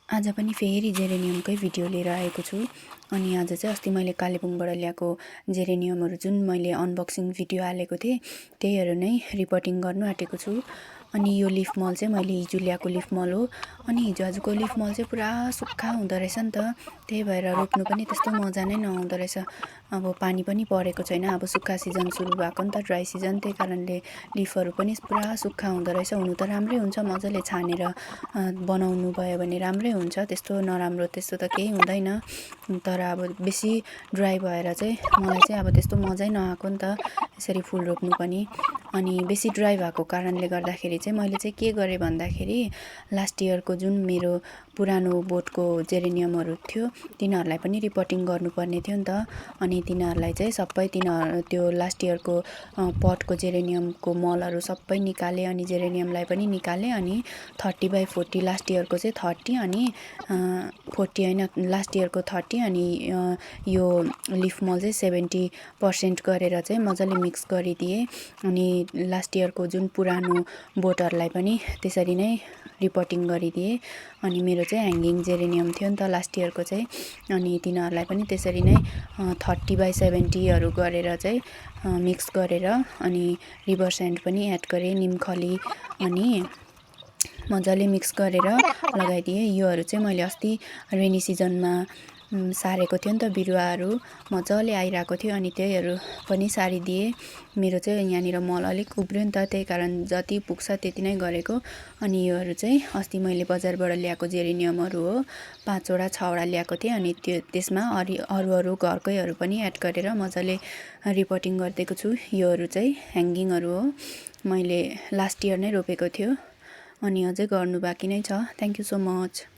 आज पनि फेरि जेरेनियमकै भिडियो लिएर आएको छु। अनि आज चाहिँ अस्ति मैले कालेबुङबाट ल्याएको जेरेनियमहरू जुन मैले अनबक्सिङ भिडियो हालेको थिएँ त्यहीहरू नै रिपोर्टिङ गर्नु आँटेको छु। अनि यो लिफ मल चाहिँ मैले हिजो ल्याएको लिफ मल हो। अनि हिजो आजको लिफ मल चाहिँ पुरा सुक्खा हुँदो रहेछ नि त, त्यही भएर रोप्नु पनि त्यस्तो मजा नै नआउँदो रहेछ। अब पानी पनि परेको छैन, अब सुक्खा सिजन सुरु भएको नि त, ड्राई सिजन, त्यही कारणले लिफहरू पनि पुरा सुक्खा हुँदो रहेछ। हुनु त राम्रै हुन्छ, मजाले छानेर बनाउनु भयो भने राम्रै हुन्छ, त्यस्तो नराम्रो त्यस्तो त केही हुँदैन। तर अब बेसी ड्राई भएर चाहिँ मलाई चाहिँ अब त्यस्तो मजै नआएको नि त यसरी फुल रोप्नु पनि। अनि बेसी ड्राई भएको कारणले गर्दाखेरि चाहिँ मैले चाहिँ के गरेँ भन्दाखेरि लास्ट इयरको जुन मेरो पुरानो बोटको जेरेनियमहरू थियो तिनीहरूलाई पनि रिपोर्टिङ गर्नुपर्ने थियो नि त। अनि तिनीहरूलाई चाहिँ सबै त्यो लास्ट इयरको पटको जेरेनियमको मलहरू सबै निकालेँ, अनि जेरेनियमलाई पनि निकालेँ। अनि 30/40 लास्ट इयरको चाहिँ 30 अनि 40 होइन, लास्ट इयरको 30 अनि यो लिफ मल चाहिँ 70% गरेर चाहिँ मजाले मिक्स गरिदिएँ। अनि लास्ट इयरको जुन पुरानो बोटहरूलाई पनि त्यसरी नै रिपोर्टिङ गरिदिएँ। अनि मेरो चाहिँ ह्याङ्गिङ जेरेनियम थियो नि त लास्ट इयरको चाहिँ, अनि तिनीहरूलाई पनि त्यसरी नै 30/70हरू गरेर चाहिँ मिक्स गरेर अनि रिभर स्यान्ड पनि एड गरेँ, निमखली, अनि मजाले मिक्स गरेर लगाइदिएँ। योहरू चाहिँ मैले अस्ति रेनी सिजनमा सारेको थियो नि त, बिरुवाहरू मजाले आइरहेको थियो, अनि त्यहीहरू पनि सारिदिएँ। मेरो चाहिँ यहाँनिर मल अलिक उब्रियो नि त, त्यही कारण जति पुग्छ त्यति नै गरेको। अनि योहरू चाहिँ अस्ति मैले बजारबाट ल्याएको जेरेनियमहरू हो, 5वटा 6वटा ल्याएको थिएँ। अनि त्यसमा अरू घरकैहरू पनि एड गरेर मजाले रिपोर्टिङ गरिदिएको छु। योहरू चाहिँ ह्याङ्गिङहरू हो, मैले लास्ट इयर नै रोपेको थियो, अनि अझै गर्नु बाँकी नै छ। Thank you so much.